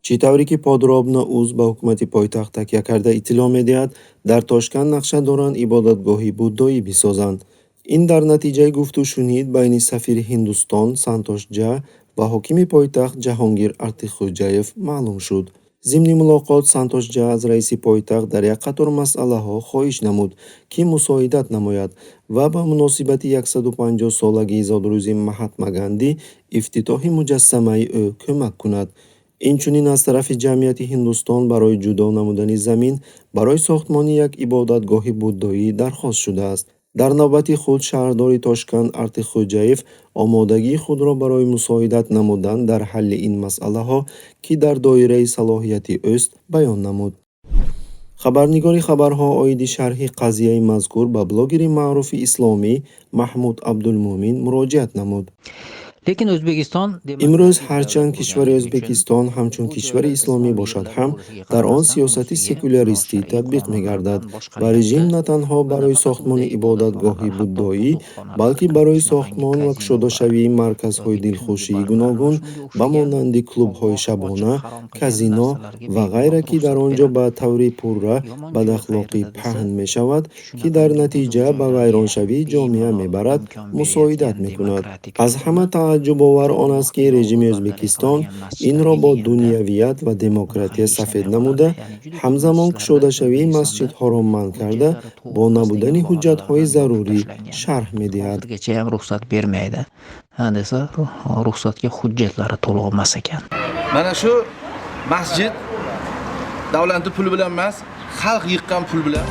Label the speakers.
Speaker 1: Чӣ тавре ки Подробно уз ба ҳукумати пойтахт такя карда иттилоъ медиҳад, дар Тошканд нақша доранд ибодатгоҳи буддоӣ бисозанд. Ин дар натиҷаи гуфтушунид байни сафири Ҳиндустон Сантош Ҷа ва ҳокими пойтахт Ҷаҳонгир Артиқхӯҷаев маълум шуд. Зимни мулоқот Сантош Ҷа аз раиси пойтахт дар як қатор масъалаҳо хоҳиш намуд, ки мусоидат намояд ва ба муносибати 150 солагии зодрӯзи Маҳатма Ганди ифтитоҳи муҷассамаи ӯ кӯмак кунад. Инчунин аз тарафи ҷамъияти Ҳиндустон барои ҷудо намудани замин барои сохтмони як ибодатгоҳи буддоӣ дархост шудааст. Дар навбати худ шаҳрдори Тошканд Артиқхӯҷаев омодагии худро барои мусоидат намудан дар ҳалли ин масъалаҳо, ки дар доираи салоҳияти ӯст, баён намуд. Хабарнигори хабарҳо оиди шарҳи қазияи мазкур ба блогери маъруфи исломӣ Маҳмуд Абдулмӯмин муроҷиат намуд.
Speaker 2: Лекин O'zbekiston
Speaker 1: Имрӯз ҳарчанд кишвари Ӯзбекистон ҳамчун кишвари исломӣ бошад ҳам, дар он сиёсати секуляристӣ татбиқ мегардад ва режим на танҳо барои сохтмони ибодатгоҳи буддоӣ, балки барои сохтмон ва кушодашавии марказҳои дилхушии гуногун ба монанди клубҳои шабона, казино ва ғайра, ки дар он ҷо ба таври пурра бадахлоқӣ паҳн мешавад, ки дар натиҷа ба вайроншавии ҷомеа мебарад, мусоидат мекунад. Аз ҳама тааҷҷубовар он аст, ки режими Ӯзбекистон инро бо дунявият ва демократия сафед намуда, ҳамзамон кушодашавии масҷидҳоро манъ карда, бо набудани ҳуҷҷатҳои зарурӣ шарҳ медиҳад.
Speaker 2: Hozirgacha ham ruxsat bermaydi. Ha desa, ruxsatga hujjatlari to'liq emas ekan.
Speaker 3: Mana shu masjid davlatning puli bilan emas, xalq yiqqan pul bilan.